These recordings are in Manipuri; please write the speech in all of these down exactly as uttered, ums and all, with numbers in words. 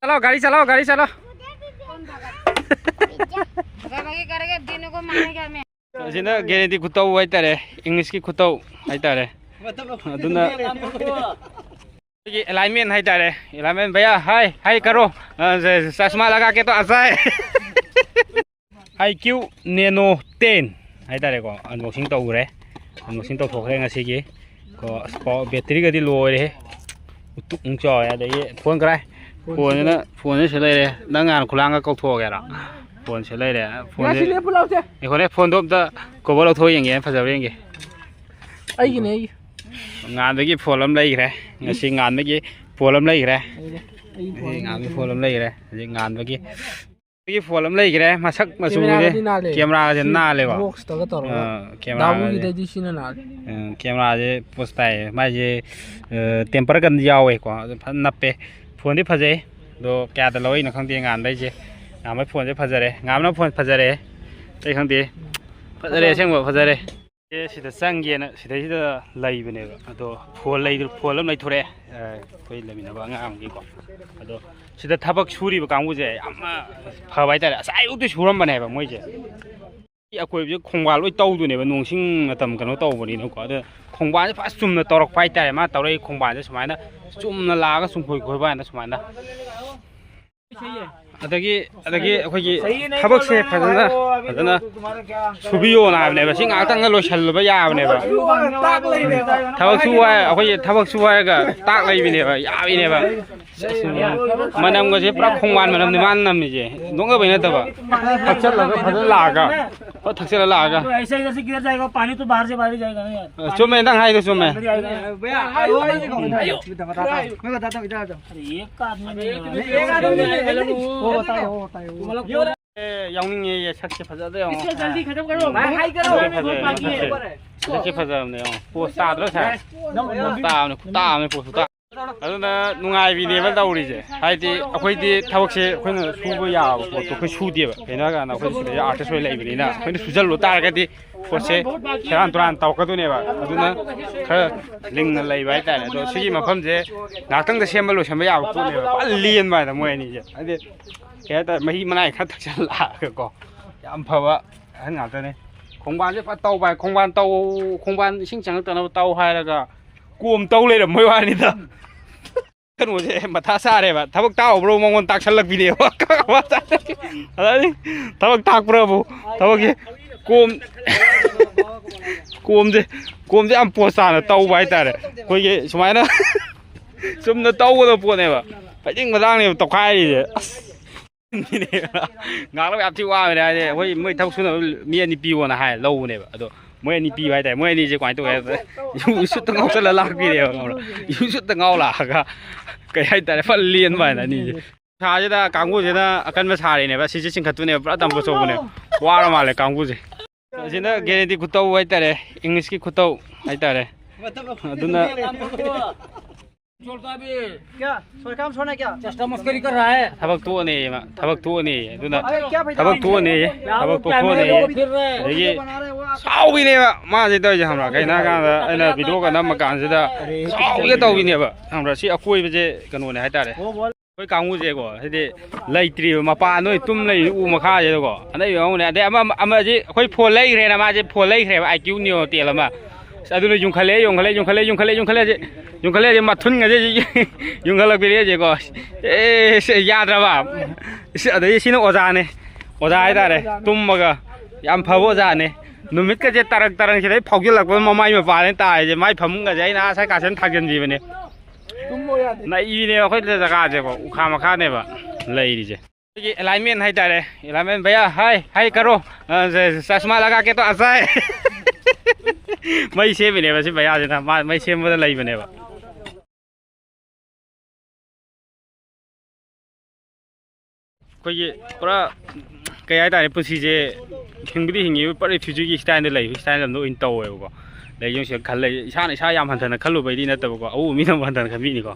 चलाओ, गाड़ी चलाओ, गाड़ी चलाओ। भगाभगी करेंगे, दिनों को मारेंगे हमें। ꯑꯁꯤꯅ ꯒꯦꯔꯦꯟꯇꯤ ꯈꯨꯇꯧ ꯍꯥꯏꯇꯥꯔꯦ, ꯏꯪꯂꯤꯁꯀꯤ ꯈꯨꯇꯧ ꯍꯥꯏꯇꯥꯔꯦ꯫ ꯑꯗꯨꯅ ꯑꯩꯈꯣꯏꯒꯤ ꯑꯦꯂꯥꯏꯟꯃꯦꯟ ꯍꯥꯏꯇꯥꯔꯦ, ꯑꯦꯂꯥꯏꯟꯃꯦꯟ ꯚꯩꯌꯥ, ꯍꯥꯏ ꯍꯥꯏ ꯀꯔꯣ, ꯑ, ꯆ-, ꯆꯁꯃꯥ ꯂꯒꯥ ꯀꯦ ꯇꯣ ꯑꯖꯥꯏ꯫ ꯑꯥꯏ ꯀ꯭ꯌꯨ ꯅꯦꯅꯣ ꯇꯦꯟ ꯍꯥꯏꯇꯥꯔꯦꯀꯣ, ꯑꯟꯕꯣꯛꯁꯤꯡ ꯇꯧꯈ꯭ꯔꯦ꯫ ꯑꯟꯕꯣꯛꯁꯤꯡ ꯇꯧꯊꯣꯛꯈ꯭ꯔꯦ ꯉꯁꯤꯒꯤ꯫ ꯀꯣ, ꯑꯁ, ꯄꯥꯎ, ꯕꯦꯇ꯭ꯔꯤꯒꯗꯤ ꯂꯣꯏꯔꯦꯍꯦ꯫ ꯎꯇꯨꯛ ꯑꯃꯨꯛ ꯆꯥꯎꯔꯦ꯫ ꯑꯗꯒꯤ ꯐꯣꯟ ꯀꯔꯥꯏ? ꯐꯣꯟꯁꯤꯅ, ꯐꯣꯟꯁꯤ ꯁꯤ ꯂꯩꯔꯦ꯫ ꯅꯪ ꯉꯍꯥꯟ ꯈꯨꯂꯥꯡꯒ ꯀꯧꯊꯣꯛꯑꯒꯦꯔꯣ? ꯐꯣꯟꯁꯤ ꯂꯩꯔꯦ꯫ ꯐꯣꯟꯁꯤ ꯉꯁꯤ ꯂꯦꯞꯄꯨ ꯂꯥꯎꯁꯦ꯫ ꯑꯩꯈꯣꯏꯅꯦ, ꯐꯣꯟꯗꯣ ꯑꯝꯇ ꯀꯣꯚꯔ ꯂꯧꯊꯣꯛ ꯌꯦꯡꯒꯦ, ꯐꯖꯕ꯭ꯔꯥ ꯌꯦꯡꯒꯦ꯫ ꯑꯩꯒꯤꯅꯦ, ꯑꯩꯒꯤ꯫ ꯉꯥꯟꯕꯒꯤ ꯐꯣꯟ ꯑꯃ ꯂꯩꯈ꯭ꯔꯦ꯫ ꯉꯁꯤ ꯉꯥꯟꯕꯒꯤ ꯐꯣꯟ ꯑꯃ ꯂꯩꯈ꯭ꯔꯦ꯫ ꯑꯩꯒꯤ ꯐꯣꯟ ꯉꯁꯤ ꯉꯥꯟꯕꯒꯤ ꯐꯣꯟ ꯑꯃ ꯂꯩꯈ꯭ꯔꯦ꯫ ꯍꯧꯖꯤꯛ ꯉꯥꯟꯕꯒꯤ ꯑꯩꯒꯤ ꯐꯣꯟ ꯑꯃ ꯂꯩꯈ꯭ꯔꯦ, ꯃꯁꯛ ꯃꯆꯨꯁꯦ꯫ ꯀꯦꯃꯦꯔꯥꯒꯗꯤ ꯅꯥꯜꯂꯦ꯫ ꯀꯦꯃꯦꯔꯥꯒꯁꯦ ꯁꯤ ꯅꯥꯜꯂꯦꯀꯣ꯫ ꯕꯣꯛꯁꯇꯒ ꯇꯧꯔꯒ꯫ ꯑꯥ, ꯀꯦꯃꯦꯔꯥꯁꯦ꯫ ꯗꯥꯕꯨꯒꯤꯗꯩꯗꯤ ꯁꯤꯅ ꯅꯥꯜꯂꯦ꯫ ꯎꯝ, ꯀꯦꯃꯦꯔꯥꯁꯦ ꯄꯣꯁ ꯇꯥꯏꯌꯦ꯫ ꯃꯥꯏꯁꯦ, ꯑ, ꯇꯦꯝꯄꯔ ꯒꯟꯗꯤ ꯌꯥꯎꯋꯦꯀꯣ꯫ ꯑꯗꯨ ꯐꯖꯅ ꯅꯞꯄꯦ꯫ ꯐꯣꯟꯗꯤ ꯐꯖꯩ꯫ ꯑꯗꯣ ꯀꯌꯥꯗ ꯂꯧꯔꯛꯏꯅꯣ ꯈꯪꯗꯦ ꯉꯥꯟꯕꯩꯁꯦ꯫ ꯉꯥꯟꯕꯩ ꯐꯣꯟꯁꯦ ꯐꯖꯔꯦ꯫ ꯉꯥꯟꯕꯅ ꯐꯣꯟ ꯐꯖꯔꯦ꯫ ꯑꯇꯩ ꯈꯪꯗꯦ꯫ ꯐꯖꯔꯦ, ꯑꯁꯦꯡꯕ ꯐꯖꯔꯦ꯫ ꯑꯦ, ꯁꯤꯗ ꯆꯪꯒꯦꯅ ꯁꯤꯗꯩꯁꯤꯗ ꯂꯩꯕꯅꯦꯕ꯫ ꯑꯗꯣ ꯐꯣꯟ ꯂꯩ-, ꯐꯣꯟ ꯑꯃ ꯂꯩꯊꯣꯔꯛꯑꯦ, ꯑ, ꯑꯩꯈꯣꯏ ꯂꯩꯃꯤꯟꯅꯕ ꯑꯉꯥꯡ ꯑꯃꯒꯤꯀꯣ꯫ ꯑꯗꯣ ꯁꯤꯗ ꯊꯕꯛ ꯁꯨꯔꯤꯕ ꯀꯥꯡꯕꯨꯁꯦ ꯌꯥꯝꯅ ꯐꯕ ꯍꯥꯏꯇꯥꯔꯦ꯫ ꯉꯁꯥꯏ ꯑꯌꯨꯛꯇꯩ ꯁꯨꯔꯝꯕꯅꯦꯕ ꯃꯣꯏꯁꯦ꯫ ꯑꯀꯣꯏꯕꯁꯦ ꯈꯣꯡꯕꯥꯜ ꯂꯣꯏ ꯇꯧꯗꯣꯏꯅꯦꯕ, ꯅꯣꯡ ꯁꯤꯡ ꯃꯇꯝ ꯀꯩꯅꯣ ꯇꯧꯕꯅꯤꯅꯀꯣ꯫ ꯑꯗꯣ ꯈꯣꯡꯕꯥꯜꯁꯦ ꯐꯖ ꯆꯨꯝꯅ ꯇꯧꯔꯛꯄ ꯍꯥꯏꯇꯥꯔꯦ꯫ ꯃꯥ ꯇꯧꯔꯛꯏ ꯈꯣꯡꯕꯥꯜꯁꯦ ꯁꯨꯃꯥꯏꯅ ꯆꯨꯝꯅ ꯂꯥꯛꯑꯒ ꯆꯨꯝꯈꯣꯏ ꯈꯣꯏꯕ ꯍꯥꯏꯅ ꯁꯨꯃꯥꯏꯅ꯫ ꯑꯗꯒꯤ, ꯑꯗꯒꯤ ꯑꯩꯈꯣꯏꯒꯤ ꯊꯕꯛꯁꯦ ꯐꯖꯅ, ꯐꯖꯅ ꯁꯨꯕꯤꯌꯣꯅ ꯍꯥꯏꯕꯅꯦꯕ꯫ ꯁꯤ ꯉꯥꯛꯇꯪꯒ ꯂꯣꯏꯁꯜꯂꯨꯕ ꯌꯥꯕꯅꯦꯕ꯫ ꯊꯕꯛ ꯁꯨ ꯍꯥꯏ-, ꯑꯩꯈꯣꯏꯒꯤ ꯊꯕꯛ ꯁꯨ ꯍꯥꯏꯔꯒ ꯇꯥꯛ ꯂꯩꯕꯤꯅꯦꯕ, ꯌꯥꯕꯤꯅꯦꯕ꯫ ꯃꯅꯝꯒꯁꯦ ꯄꯨꯔꯥ ꯈꯣꯡꯕꯥꯟ ꯃꯅꯝꯅꯤ ꯃꯥꯅ ꯅꯝꯃꯤꯁꯦ꯫ ꯅꯣꯛꯅꯕꯩ ꯅꯠꯇꯕ꯫ ꯊꯛꯆꯜꯂꯒ ꯐꯖꯅ ꯂꯥꯛꯑꯒ꯫ ꯐꯠ ꯊꯛꯆꯜꯂ ꯂꯥꯛꯑꯒ꯫ तो ऐसे, ऐसे गिर जाएगा, पानी तो बाहर से बाहर ही जाएगा ना यार। ꯑ, ꯆꯨꯝꯃꯦ, ꯅꯪ ꯍꯥꯏꯗꯣ ꯆꯨꯝꯃꯦ꯫ अंदर ही आएगा। भैया, आइए, आइए, आइए, मैं बताता हूँ, मैं बताता हूँ, इधर आ जाओ। अरे, एक आदमी नहीं है। एक आदमी नहीं है, वो बताओ, वो बताओ, वो। ꯑꯦ, ꯌꯥꯎꯅꯤꯡꯉꯦꯌꯦ, ꯁꯛꯁꯦ ꯐꯖꯗ꯭ꯔꯥ ꯌꯦꯡꯉꯣ꯫ इसको जल्दी खत्म करो। भाई, हाई करो। ꯁꯛꯁꯦ ꯐꯖꯩ, ꯁꯛꯁꯦ ꯐꯖꯕꯅꯦ ꯌꯦꯡꯉꯣ꯫ ꯄꯣꯁ ꯇꯥꯗ꯭ꯔꯣ, ꯁꯥꯔ? ꯄꯣꯁ ꯇꯥꯕꯅꯦ, ꯈꯨꯇꯥ ꯑꯃꯅꯦ, ꯄꯣꯁ ꯈꯨꯇꯥ꯫ ꯑꯗꯨꯅ ꯅꯨꯡꯉꯥꯏꯕꯤꯅꯦꯕ ꯇꯧꯔꯤꯁꯦ꯫ ꯍꯥꯏꯗꯤ ꯑꯩꯈꯣꯏꯗꯤ ꯊꯕꯛꯁꯦ ꯑꯩꯈꯣꯏꯅ ꯁꯨꯕ ꯌꯥꯕ ꯄꯣꯠꯇꯣ ꯑꯩꯈꯣꯏ ꯁꯨꯗꯦꯕ꯫ ꯀꯩꯅꯣ ꯍꯥꯏꯔꯀꯥꯟꯗ ꯑꯩꯈꯣꯏ ꯁꯤꯗ ꯑꯥꯔꯇꯤꯁ ꯑꯣꯏ ꯂꯩꯕꯅꯤꯅ ꯑꯩꯈꯣꯏꯅ ꯁꯨꯖꯜꯂꯨ ꯇꯥꯔꯒꯗꯤ ꯄꯣꯠꯁꯦ ꯁꯦꯔꯥꯟ ꯇꯨꯔꯥꯟ ꯇꯧꯔꯛꯀꯗꯣꯏꯅꯦꯕ꯫ ꯑꯗꯨꯅ ꯈꯔ ꯂꯤꯡꯅ ꯂꯩꯕ ꯍꯥꯏꯇꯥꯔꯦ꯫ ꯑꯗꯣ ꯁꯤꯒꯤ ꯃꯐꯝꯁꯦ ꯉꯥꯏꯍꯥꯛꯇꯪꯗ ꯁꯦꯝꯕ ꯂꯣꯏꯁꯟꯕ ꯌꯥꯕ ꯄꯣꯠꯅꯦꯕ꯫ ꯐꯖꯅ ꯂꯦꯟꯕ ꯍꯥꯏꯅ ꯃꯣꯏ ꯑꯅꯤꯁꯦ꯫ ꯍꯥꯏꯗꯤ ꯀꯩ ꯍꯥꯏꯇꯥꯔꯦ, ꯃꯍꯤ ꯃꯅꯥꯏ ꯈꯔ ꯊꯛꯆꯜꯂꯛꯑꯒꯀꯣ꯫ ꯌꯥꯝ ꯐꯕ ꯑꯍꯟ ꯉꯥꯛꯇꯅꯦ꯫ ꯈꯣꯡꯕꯥꯟꯁꯦ ꯐꯖꯅ ꯇꯧꯕ ꯍꯥꯏ, ꯈꯣꯡꯕꯥꯟ ꯇꯧ, ꯈꯣꯡꯕꯥꯟ ꯏꯁꯤꯡ ꯆꯪꯉꯛꯇꯅꯕ ꯇꯧ ꯍꯥꯏꯔꯒ ꯀꯣꯝ ꯇꯧ ꯂꯩꯔꯝꯕꯩ ꯋꯥꯅꯤꯗ꯫ ꯀꯩꯅꯣꯁꯦ ꯃꯊꯥ ꯁꯥꯔꯦꯕ꯫ ꯊꯕꯛ ꯇꯥꯛꯎꯕ꯭ꯔꯣ ꯃꯉꯣꯟ ꯇꯥꯛꯁꯜꯂꯛꯄꯤꯅꯦꯕ꯫ ꯑꯗꯩ ꯊꯕꯛ ꯇꯥꯛꯄ꯭ꯔꯕꯨ, ꯊꯕꯛꯁꯦ ꯀꯣꯝ, ꯀꯣꯝꯁꯦ, ꯀꯣꯝꯁꯦ ꯌꯥꯝ ꯄꯣꯁ ꯇꯥꯅ ꯇꯧꯕ ꯍꯥꯏꯇꯥꯔꯦ꯫ ꯑꯩꯈꯣꯏꯒꯤ ꯁꯨꯃꯥꯏꯅ ꯆꯨꯝꯅ ꯇꯧꯒꯗꯕ ꯄꯣꯠꯅꯦꯕ꯫ ꯐꯩꯖꯤꯡ ꯃꯇꯥꯡꯅꯦꯕ ꯇꯧꯈꯥꯏꯔꯤꯁꯦ꯫ ꯑꯁ꯫ ꯉꯥꯡꯅꯕ ꯌꯥꯝ ꯊꯤ ꯋꯥꯕꯅꯦ ꯍꯥꯏꯗꯤ꯫ ꯑꯩꯈꯣꯏ ꯃꯣꯏ ꯊꯕꯛ ꯁꯨꯅꯕ ꯃꯤ ꯑꯅꯤ ꯄꯤꯌꯣꯅ ꯍꯥꯏ ꯂꯧꯕꯅꯦꯕ꯫ ꯑꯗꯣ ꯃꯣꯏ ꯑꯅꯤ ꯄꯤꯕ ꯍꯥꯏꯇꯥꯔꯦ꯫ ꯃꯣꯏ ꯑꯅꯤꯁꯦ ꯀꯃꯥꯏꯅ ꯇꯧꯒꯦ ꯍꯥꯏꯕꯗ, ꯌꯨ ꯁꯨꯠꯇ ꯉꯥꯎꯁꯜꯂ ꯂꯥꯛꯄꯤꯅꯦꯕ, ꯈꯪꯕ꯭ꯔꯥ? ꯌꯨ ꯁꯨꯠꯇ ꯉꯥꯎ ꯂꯥꯛꯑꯒ ꯀꯩ ꯍꯥꯏꯇꯥꯔꯦ, ꯐꯖꯅ ꯂꯦꯟꯕ ꯍꯥꯏꯅ ꯑꯅꯤꯁꯦ꯫ ꯅꯨꯡꯁꯥꯁꯤꯗ ꯀꯥꯡꯕꯨꯁꯤꯅ ꯑꯀꯟꯕ ꯁꯥꯔꯤꯅꯦꯕ꯫ ꯁꯤꯁꯦ ꯆꯤꯡꯈꯠꯇꯣꯏꯅꯦꯕ꯫ ꯄꯨꯔꯥ ꯇꯝꯕ ꯑꯆꯧꯕꯅꯦ꯫ ꯋꯥꯔ ꯃꯥꯜꯂꯦ ꯀꯥꯡꯕꯨꯁꯦ꯫ ꯑꯁꯤꯅ ꯒꯦꯔꯦꯟꯇꯤ ꯈꯨꯇꯧ ꯍꯥꯏꯇꯥꯔꯦ, ꯏꯪꯂꯤꯁꯀꯤ ꯈꯨꯇꯧ ꯍꯥꯏꯇꯥꯔꯦ꯫ ꯑꯗꯨꯅ क्या? सर, काम छोड़ना क्या? चेष्टा मस्करी कर रहा है। ꯊꯕꯛ ꯇꯣꯛꯑꯅꯦꯌꯦ ꯃꯥ, ꯊꯕꯛ ꯇꯣꯛꯑꯅꯦꯌꯦ꯫ ꯑꯗꯨꯅ ꯑꯕꯦ, क्या ꯊꯕꯛ ꯇꯣꯛꯑꯅꯦꯌꯦ, ꯊꯕꯛ ꯇꯣꯛꯊꯣꯛꯑꯅꯦꯌꯦ꯫ ꯑꯗꯒꯤ ꯁꯥꯎꯕꯤꯅꯦꯕ ꯃꯥꯁꯦ ꯇꯧꯔꯤꯁꯦ, ꯈꯪꯕ꯭ꯔꯥ? ꯀꯩꯅꯣ ꯍꯥꯏꯀꯥꯟꯗ ꯑꯩꯅ ꯚꯤꯗꯤꯑꯣꯒ ꯅꯝꯕ ꯀꯥꯟꯁꯤꯗ ꯁꯥꯎꯒꯦ ꯇꯧꯕꯤꯅꯦꯕ, ꯈꯪꯕ꯭ꯔꯥ? ꯁꯤ ꯑꯀꯣꯏꯕꯁꯦ ꯀꯩꯅꯣꯅꯦ ꯍꯥꯏꯇꯥꯔꯦ꯫ ꯑꯩꯈꯣꯏ ꯀꯥꯡꯕꯨꯁꯦꯀꯣ, ꯍꯥꯏꯗꯤ ꯂꯩꯇ꯭ꯔꯤꯕ, ꯃꯄꯥ ꯅꯣꯏ ꯇꯨꯝ ꯂꯩ ꯎ ꯃꯈꯥꯁꯤꯗꯀꯣ꯫ ꯑꯅꯩꯕ ꯑꯃꯅꯦ꯫ ꯑꯗꯩ ꯑꯃ, ꯑꯃꯁꯤ ꯑꯩꯈꯣꯏ ꯐꯣꯟ ꯂꯩꯈ꯭ꯔꯦꯅ, ꯃꯥꯁꯦ ꯐꯣꯟ ꯂꯩꯈ꯭ꯔꯦꯕ, ꯑꯥꯏ ꯀ꯭ꯌꯨ ꯅꯤꯌꯣ ꯇꯦꯜ ꯑꯃ꯫ ꯑꯁ, ꯑꯗꯨꯅ ꯌꯨꯡꯈꯠꯂꯛꯑꯦ, ꯌꯨꯡꯈꯠꯂꯛꯑꯦ, ꯌꯨꯡꯈꯠꯂꯛꯑꯦ, ꯌꯨꯡꯈꯠꯂꯛꯑꯦ, ꯌꯨꯡꯈꯠꯂꯛꯑꯦ, ꯃꯊꯨꯟꯒꯁꯦ ꯌꯨꯡꯈꯠꯂꯛꯄꯤꯔꯦ ꯍꯧꯖꯤꯛꯀꯣ꯫ ꯑꯦ, ꯁꯦ, ꯌꯥꯗ꯭ꯔꯕ? ꯁꯤ, ꯑꯗꯩ ꯁꯤꯅ ꯑꯣꯖꯥꯅꯦ, ꯑꯣꯖꯥ ꯍꯥꯏꯇꯥꯔꯦ, ꯇꯨꯝꯃꯒ꯫ ꯌꯥꯝ ꯐꯕ ꯑꯣꯖꯥꯅꯦ꯫ ꯅꯨꯃꯤꯠꯀꯁꯦ ꯇꯔꯪ ꯇꯔꯪ ꯁꯤꯗꯩ ꯐꯥꯎꯖꯤꯜꯂꯛꯄꯗ ꯃꯃꯥꯏ ꯃꯄꯥꯅꯦ ꯇꯥꯔꯤꯁꯦ꯫ ꯃꯥꯏ ꯐꯃꯨꯡꯒꯁꯦ ꯑꯩꯅ ꯑꯥ ꯁꯥꯏ ꯀꯥꯁꯦ ꯊꯥꯡꯖꯤꯟꯕꯤꯕꯅꯦ꯫ ꯅꯛꯏꯅꯦꯕ ꯑꯩꯈꯣꯏ ꯖꯒꯥꯁꯦꯀꯣ, ꯎꯈꯥ ꯃꯈꯥꯅꯦꯕ ꯂꯩꯔꯤꯁꯦ꯫ ꯑꯩꯈꯣꯏꯒꯤ ꯑꯦꯂꯥꯏꯟꯃꯦꯟ ꯍꯥꯏꯇꯥꯔꯦ, ꯑꯦꯂꯥꯏꯟꯃꯦꯟ ꯚꯩꯌꯥ, ꯍꯥꯏ, ꯍꯥꯏ ꯀꯔꯣ꯫ ꯑ, ꯆ-, ꯆꯁꯃꯥ ꯂꯒꯥ ꯀꯦ ꯇꯣ ꯑꯆꯥ ꯍꯦ꯫ ꯃꯩ ꯁꯦꯝꯃꯤꯅꯦꯕ ꯁꯤ ꯚꯩꯌꯥꯁꯤꯅ, ꯃꯥ ꯃꯩ ꯁꯦꯝꯕꯗ ꯂꯩꯕꯅꯦꯕ꯫ ꯑꯩꯈꯣꯏꯒꯤ ꯄꯨꯔꯥ ꯀꯩ ꯍꯥꯏꯇꯥꯔꯦ, ꯄꯨꯟꯁꯤꯁꯦ ꯍꯤꯡꯕꯗꯤ ꯍꯤꯡꯉꯤ, ꯄꯨꯔꯥ ꯔꯤꯐ꯭ꯌꯨꯖꯤꯒꯤ ꯁ꯭ꯇꯥꯏꯜꯗ ꯂꯩꯕ ꯁ꯭ꯇꯥꯏꯜ ꯑꯝꯗ ꯑꯣꯏꯅ ꯇꯧꯋꯦꯕꯀꯣ꯫ ꯂꯩꯌꯣꯡꯁꯦ ꯈꯜꯂꯦ, ꯏꯁꯥꯅ ꯏꯁꯥ ꯌꯥꯝ ꯍꯟꯊꯅ ꯈꯜꯂꯨꯕꯩꯗꯤ ꯅꯠꯇꯕꯀꯣ, ꯑꯎꯕ ꯃꯤꯅ ꯑꯃꯨꯛ ꯍꯟꯊꯅ ꯈꯟꯕꯤꯅꯤꯀꯣ꯫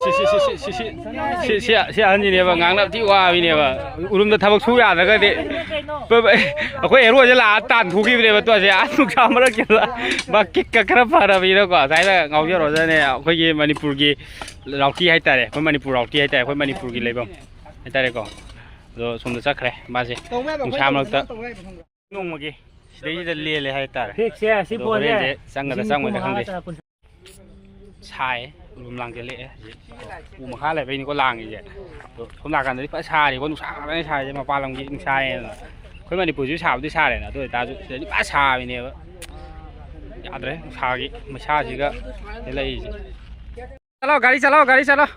ꯁꯤ, ꯁꯤ, ꯁꯤ, ꯁꯤ, ꯁꯤ, ꯁꯤ, ꯁꯤ, ꯁꯤ, ꯁꯤ ꯑꯍꯟꯁꯤꯅꯦꯕ, ꯉꯥꯡꯅꯕ ꯊꯤ ꯋꯥꯕꯤꯅꯦꯕ꯫ ꯎꯔꯨꯝꯗ ꯊꯕꯛ ꯁꯨ ꯌꯥꯗ꯭ꯔꯒꯗꯤ, ꯄ-, ꯄ-, ꯑꯩꯈꯣꯏ ꯍꯦꯔꯣꯁꯦ ꯂꯥꯛꯑ ꯇꯥꯟꯊꯣꯛꯈꯤꯕꯅꯦꯕ꯫ ꯇꯣꯁꯦ ꯑꯥ ꯅꯨꯡꯁꯥ ꯃꯔꯛꯁꯤꯗ ꯃꯥ ꯀꯤꯛꯀ ꯈꯔ ꯐꯔꯕꯅꯤꯅꯀꯣ, ꯁꯨꯃꯥꯏꯅ ꯉꯥꯎꯖꯔꯣꯖꯅꯦ꯫ ꯑꯩꯈꯣꯏꯒꯤ ꯃꯅꯤꯄꯨꯔꯒꯤ ꯔꯥꯎꯇꯤ ꯍꯥꯏꯇꯥꯔꯦ, ꯑꯩꯈꯣꯏ ꯃꯅꯤꯄꯨꯔ ꯔꯥꯎꯇꯤ ꯍꯥꯏꯇꯥꯔꯦ, ꯑꯩꯈꯣꯏ ꯃꯅꯤꯄꯨꯔꯒꯤ ꯂꯩꯐꯝ ꯍꯥꯏꯇꯥꯔꯦꯀꯣ꯫ ꯑꯗꯣ ꯁꯣꯝꯗ ꯆꯠꯈ꯭ꯔꯦ ꯃꯥꯁꯦ, ꯅꯨꯡꯁꯥ ꯃꯔꯛꯇ꯫ ꯅꯣꯡꯃꯒꯤ ꯁꯤꯗꯩꯁꯤꯗ ꯂꯦꯜꯂꯦ ꯍꯥꯏꯇꯥꯔꯦ꯫ ꯐꯤꯛꯁꯦ, ꯁꯤ ꯑꯗꯣ ꯄꯣꯠꯁꯦ ꯍꯣꯔꯦꯟꯁꯦ ꯆꯪꯒꯗ꯭ꯔꯥ ꯂꯤꯁꯤꯡ ꯆꯪꯉꯣꯏꯗ꯭ꯔꯥ ꯈꯪꯗꯦ꯫ ꯅꯤꯐꯨ ꯃꯉꯥ ꯇꯔꯥ, ꯀꯨꯟ꯫ ꯁꯥꯏ, ꯎꯔꯨꯝ ꯂꯥꯡꯁꯤꯜꯂꯛꯑꯦ ꯍꯧꯖꯤꯛ꯫ ꯎ ꯃꯈꯥ ꯂꯩꯕꯩꯅꯤꯀꯣ ꯂꯥꯡꯉꯤꯁꯦ꯫ ꯑꯗꯣ ꯁꯣꯝ ꯅꯥꯀꯟꯗꯗꯤ ꯐꯖ ꯁꯥꯔꯤꯀꯣ, ꯅꯨꯡꯁꯥ ꯉꯥꯛꯇꯅꯦ ꯁꯥꯔꯤꯁꯦ, ꯃꯄꯥꯟ ꯂꯝꯒꯤ ꯅꯨꯡꯁꯥ ꯍꯦꯟꯅ꯫ ꯑꯩꯈꯣꯏ ꯃꯅꯤꯄꯨꯔꯁꯤꯁꯨ ꯁꯥꯕꯨꯗꯤ ꯁꯥꯔꯦꯅ, ꯑꯗꯨ ꯑꯣꯏꯇꯥꯔꯁꯨ ꯁꯤꯗꯗꯤ ꯐꯖ ꯁꯥꯕꯤꯅꯦꯕ꯫ ꯌꯥꯗ꯭ꯔꯦ ꯅꯨꯡꯁꯥꯒꯤ ꯃꯩꯁꯥꯁꯤꯒ ꯍꯦꯜꯂꯛꯏꯁꯦ꯫ ꯆꯠꯂꯣ, ꯒꯥꯔꯤ ꯆꯠꯂꯣ, ꯒꯥꯔꯤ ꯆꯠꯂꯣ꯫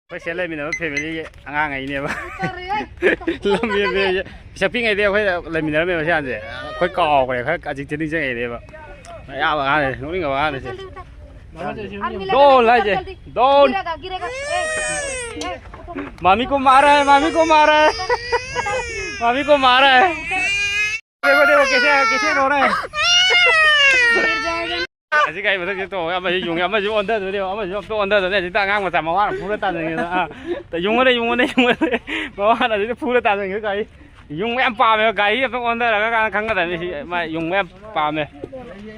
ꯑꯩꯈꯣꯏ ꯁꯤꯗ ꯂꯩꯃꯤꯟꯅꯕ ꯐꯦꯃꯤꯂꯤꯒꯤ ꯑꯉꯥꯡꯉꯩꯅꯦꯕ꯫ ꯂꯝ ꯍꯦꯟꯕ ꯍꯥꯏꯁꯦ, ꯄꯤꯁꯛ ꯄꯤꯛꯉꯩꯗꯤ ꯑꯩꯈꯣꯏ ꯂꯩꯃꯤꯟꯅꯔꯝꯃꯦꯕ ꯁꯤ ꯍꯥꯟꯅꯁꯦ꯫ ꯑꯩꯈꯣꯏ ꯀꯥꯎꯈ꯭ꯔꯦ, ꯈꯔ ꯍꯧꯖꯤꯛꯇꯤ ꯅꯤꯡꯁꯤꯡꯉꯛꯏꯅꯦꯕ꯫ ꯑꯌꯥꯕ ꯑꯉꯥꯡꯅꯦ, ꯅꯣꯛꯅꯤꯡꯉꯕ ꯑꯉꯥꯡꯅꯦ ꯁꯤ꯫ ꯗꯣꯟ ꯍꯥꯏꯁꯦ, ꯗꯣꯟ꯫ ꯃꯥꯃꯤ ꯀꯣ ꯃꯥꯔ ꯍꯥꯏ, ꯃꯥꯃꯤ ꯀꯣ ꯃꯥꯔ ꯍꯥꯏ꯫ ꯃꯥꯃꯤ ꯀꯣ ꯃꯥꯔ ꯍꯥꯏ꯫ ꯗꯦꯈꯣ, ꯗꯦꯈꯣ, ꯀꯦꯁꯦ, ꯀꯦꯁꯦ ꯔꯣ ꯔꯍꯥ ꯍꯥꯏ꯫ ꯑꯁꯤ ꯒꯥꯔꯤ ꯃꯊꯛꯁꯤꯗ ꯇꯣꯡꯉꯒ ꯑꯃꯁꯤ ꯌꯨꯡꯉꯦ, ꯑꯃꯁꯤ ꯑꯣꯟꯊꯗꯣꯏꯅꯦ, ꯑꯃꯁꯤ ꯑꯝꯇ ꯑꯣꯟꯊꯗꯣꯏꯅꯦ꯫ ꯍꯧꯖꯤꯛꯇ ꯑꯉꯥꯡ ꯃꯆꯥ ꯃꯋꯥꯅ ꯐꯨꯔ ꯇꯥꯟꯁꯤꯟꯈꯤꯗꯅ, ꯑꯥ, ꯌꯨꯡꯉꯨꯅꯦ, ꯌꯨꯡꯉꯨꯅꯦ, ꯌꯨꯡꯉꯨꯅꯦ꯫ ꯃꯋꯥꯅ ꯑꯁꯤꯗ ꯐꯨꯔ ꯇꯥꯟꯁꯤꯟꯈꯤꯗ ꯒꯥꯔꯤ꯫ ꯌꯨꯡꯕ ꯌꯥꯝ ꯄꯥꯝꯃꯦꯕ, ꯒꯥꯔꯤ ꯑꯝꯇ ꯑꯣꯟꯊꯔꯒ ꯀꯥꯟꯗ ꯈꯪꯒꯗꯕꯅꯤ꯫ ꯁꯤ ꯃꯥ ꯌꯨꯡꯕ ꯌꯥꯝ ꯄꯥꯝꯃꯦ꯫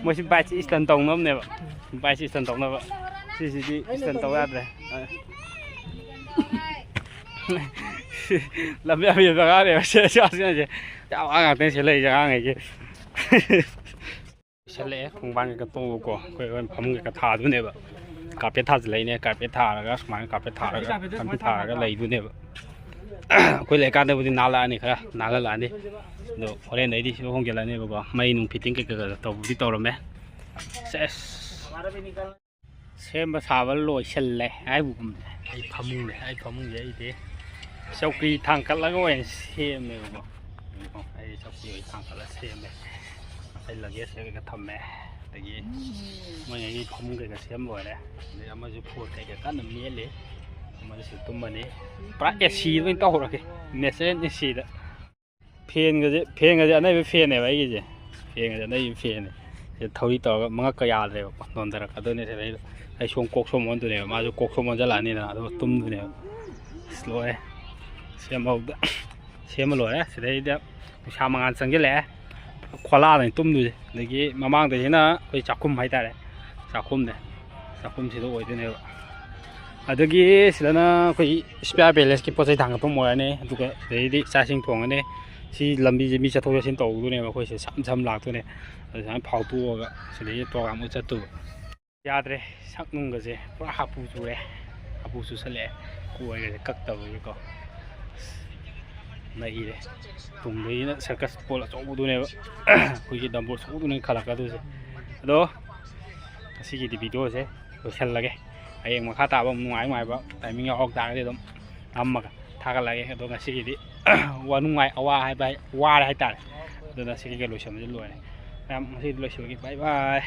ꯃꯣꯏꯁꯤ ꯕꯥꯏꯛꯁꯤ ꯏꯁꯇꯟ ꯇꯧꯅꯕꯅꯦꯕ꯫ ꯕꯥꯏꯛꯁꯤ ꯏꯁꯇꯟ ꯇꯧꯅꯕ꯫ ꯁꯤꯁꯤꯗꯤ ꯏꯁꯇꯟ ꯇꯧ ꯌꯥꯗ꯭ꯔꯦ꯫ ꯂꯝ ꯌꯥꯝ ꯍꯦꯟꯕ ꯑꯉꯥꯡꯅꯦꯕ ꯁꯤ, ꯁꯤ ꯑꯉꯥꯡꯁꯦ꯫ ꯌꯥꯝ ꯑꯉꯥꯡ ꯉꯥꯛꯇꯅꯤ ꯁꯤ ꯂꯩꯔꯤꯁꯦ ꯑꯉꯥꯡꯈꯩꯁꯦ꯫ ꯂꯣꯏꯁꯜꯂꯛꯑꯦ, ꯈꯣꯡꯕꯥꯟ ꯀꯩꯀꯥ ꯇꯣꯛꯑꯒꯀꯣ, ꯑꯩꯈꯣꯏ ꯍꯣꯔꯦꯟ ꯐꯃꯨꯡ ꯀꯩꯀꯥ ꯊꯥꯗꯣꯏꯅꯦꯕ꯫ ꯀꯥꯔꯄꯦꯠ ꯊꯥꯖꯤꯜꯂꯛꯏꯅꯦ, ꯀꯥꯔꯄꯦꯠ ꯊꯥꯔꯒ ꯁꯨꯃꯥꯏꯅ ꯀꯥꯔꯄꯦꯠ ꯊꯥꯔꯒ, ꯀꯥꯔꯄꯦꯠꯁꯦ ꯀꯥꯔꯄꯦꯠ ꯁꯨꯃꯥꯏꯅ ꯊꯥꯔꯒ ꯊꯥꯕ꯫ ꯂꯩꯗꯣꯏꯅꯦꯕ꯫ ꯑꯩꯈꯣꯏ ꯂꯩꯀꯥꯟꯗꯕꯨꯗꯤ ꯅꯥꯜꯂꯛꯑꯅꯤ, ꯈꯔ ꯅꯥꯜꯍꯜꯂꯛꯑꯅꯤ꯫ ꯑꯗꯣ ꯍꯣꯔꯦꯟꯗꯩꯗꯤ ꯁꯤꯗ ꯍꯣꯡꯖꯤꯜꯂꯅꯦꯕꯀꯣ꯫ ꯃꯩ ꯅꯨꯡ ꯐꯤꯠꯇꯤꯡ ꯀꯩꯀꯩ ꯈꯔ ꯇꯧꯕꯗꯤ ꯇꯧꯔꯝꯃꯦ꯫ ꯁꯦꯁ꯫ ꯁꯦꯝꯕ ꯁꯥꯕ ꯂꯣꯏꯁꯤꯜꯂꯦ ꯍꯥꯏꯕꯒꯨꯝꯕꯅꯦ꯫ ꯑꯩ ꯐꯃꯨꯡꯅꯦ, ꯑꯩ ꯐꯃꯨꯡꯁꯦ ꯑꯩꯗꯤ ꯆꯧꯀ꯭ꯔꯤ ꯊꯥꯡꯀꯠꯂꯒ ꯑꯣꯏꯅ ꯁꯦꯝꯃꯦꯕꯀꯣ꯫ ꯑꯩ ꯆꯧꯀ꯭ꯔꯤ ꯑꯣꯏꯅ ꯊꯥꯡꯀꯠꯂ ꯁꯦꯝꯃꯦ꯫ ꯑꯩ ꯂꯒꯦꯖ ꯀꯩꯀꯥ ꯊꯝꯃꯦ꯫ ꯑꯗꯒꯤ ꯃꯣꯏꯉꯩꯒꯤ ꯐꯃꯨꯡ ꯀꯩꯀꯥ ꯁꯦꯝ ꯂꯣꯏꯔꯦ꯫ ꯑꯗꯩ ꯑꯃꯁꯨ ꯐꯣꯟ ꯀꯩꯀꯥ ꯀꯟꯅ ꯃꯦꯠꯂꯤ꯫ ꯑꯃꯁꯨ ꯇꯨꯝꯃꯅꯤ꯫ ꯄꯨꯔꯥ ꯑꯦ ꯁꯤ ꯑꯣꯏꯅ ꯇꯧꯍꯧꯔꯒꯦ꯫ ꯅꯦꯆꯔꯦꯜ ꯑꯦ ꯁꯤꯗ꯫ ꯐꯦꯟꯒꯁꯦ, ꯐꯦꯟꯒꯁꯦ ꯑꯅꯩꯕ ꯐꯦꯟꯅꯦꯕ ꯑꯩꯒꯤꯁꯦ꯫ ꯐꯦꯟꯒꯁꯦ ꯑꯅꯩꯕ ꯐꯦꯟꯅꯦ꯫ ꯁꯤꯗ ꯊꯧꯔꯤ ꯇꯧꯔꯒ ꯃꯉꯛꯀ ꯌꯥꯗ꯭ꯔꯦꯕꯀꯣ, ꯅꯣꯟꯊꯔꯛꯀꯗꯣꯏꯅꯦ ꯁꯤꯗꯩꯗ꯫ ꯑꯩ ꯁꯣꯝ ꯀꯣꯛ ꯁꯣꯝ ꯑꯣꯟꯗꯣꯏꯅꯦꯕ, ꯃꯥꯁꯨ ꯀꯣꯛ ꯁꯣꯝ ꯑꯣꯟꯁꯤꯜꯂꯛꯑꯅꯤꯗꯅ, ꯑꯗꯨꯒ ꯇꯨꯝꯗꯣꯏꯅꯦꯕ꯫ ꯑꯁ, ꯂꯣꯏꯔꯦ꯫ ꯁꯦꯝꯍꯧꯗ ꯁꯦꯝꯕ ꯂꯣꯏꯔꯦ꯫ ꯁꯤꯗꯩꯗ ꯅꯨꯡꯁꯥ ꯃꯉꯥꯜ ꯆꯪꯁꯤꯜꯂꯛꯑꯦ꯫ ꯈꯣꯂꯥꯗꯅꯤ ꯇꯨꯝꯗꯣꯏꯁꯦ꯫ ꯑꯗꯒꯤ ꯃꯃꯥꯡꯗꯩꯁꯤꯅ ꯑꯩꯈꯣꯏ ꯆꯥꯛꯈꯨꯝ ꯍꯥꯏꯇꯥꯔꯦ, ꯆꯥꯛꯈꯨꯝꯅꯦ꯫ ꯆꯥꯛꯈꯨꯝꯁꯤꯗ ꯑꯣꯏꯗꯣꯏꯅꯦꯕ꯫ ꯑꯗꯒꯤ ꯁꯤꯗꯅ ꯑꯩꯈꯣꯏ ꯏꯁꯄꯤꯌꯥꯔ ꯄꯦꯂꯦꯁꯀꯤ ꯄꯣꯠ ꯆꯩ ꯊꯥꯡꯒꯠꯐꯝ ꯑꯣꯏꯔꯅꯤ꯫ ꯑꯗꯨꯒ ꯁꯤꯗꯩꯗꯤ ꯆꯥꯛ ꯏꯁꯤꯡ ꯊꯣꯡꯉꯅꯤ꯫ ꯁꯤ ꯂꯝꯕꯤꯁꯦ ꯃꯤ ꯆꯠꯊꯣꯛ ꯆꯠꯁꯤꯟ ꯇꯧꯗꯣꯏꯅꯦꯕ, ꯑꯩꯈꯣꯏꯁꯦ ꯁꯝ ꯁꯝ ꯂꯥꯛꯇꯣꯏꯅꯦ꯫ ꯑꯗꯨ ꯁꯨꯃꯥꯏꯅ ꯐꯥꯎꯗꯣꯛꯑꯒ ꯁꯤꯗꯩꯗ ꯄ꯭ꯔꯣꯒ꯭ꯔꯥꯝ ꯑꯃ ꯆꯠꯇꯣꯏꯕ꯫ ꯌꯥꯗ꯭ꯔꯦ, ꯁꯛ ꯅꯨꯡꯒꯁꯦ ꯄꯨꯔꯥ ꯍꯥꯄꯨ ꯆꯨꯔꯦ꯫ ꯍꯥꯄꯨ ꯆꯨꯁꯜꯂꯛꯑꯦ, ꯀꯣꯏꯒꯁꯦ ꯀꯛꯇꯕꯒꯤꯀꯣ꯫ ꯑꯁ, ꯅꯩꯔꯦ꯫ ꯇꯨꯡꯗꯒꯤꯅ ꯁꯔꯀꯁ ꯕꯣꯜ ꯑꯆꯧꯕꯗꯨꯅꯦꯕ ꯑꯩꯈꯣꯏꯒꯤ ꯗꯝꯕꯣꯜ ꯑꯆꯧꯕꯗꯨꯅꯦ ꯈꯜꯂꯛꯀꯗꯣꯏꯁꯦ꯫ ꯑꯗꯣ ꯉꯁꯤꯒꯤꯗꯤ ꯚꯤꯗꯤꯑꯣꯁꯦ ꯂꯣꯏꯁꯜꯂꯒꯦ꯫ ꯍꯌꯦꯡ ꯃꯈꯥ ꯇꯥꯕ ꯑꯃꯨꯛ ꯅꯨꯡꯉꯥꯏ ꯅꯨꯡꯉꯥꯏꯕ ꯇꯥꯏꯃꯤꯡ ꯌꯥꯎꯔꯛ ꯇꯥꯔꯒꯗꯤ ꯑꯗꯨꯝ ꯅꯝꯃꯒ ꯊꯥꯒꯠꯂꯛꯑꯒꯦ꯫ ꯑꯗꯣ ꯉꯁꯤꯒꯤꯗꯤ ꯋꯥ ꯅꯨꯡꯉꯥꯏ, ꯑꯋꯥ ꯍꯥꯏꯕ ꯍꯥꯏ-, ꯋꯥꯔꯦ ꯍꯥꯏꯇꯥꯔꯦ꯫ ꯑꯗꯨꯅ ꯁꯤꯒꯤꯒ ꯂꯣꯏꯁꯟꯕꯁꯦ ꯂꯣꯏꯔꯦ꯫ ꯃꯌꯥꯝ ꯉꯁꯤꯗꯤ ꯂꯣꯏꯁꯤꯜꯂꯒꯦ꯫ ꯕꯥꯏ ꯕꯥꯏ꯫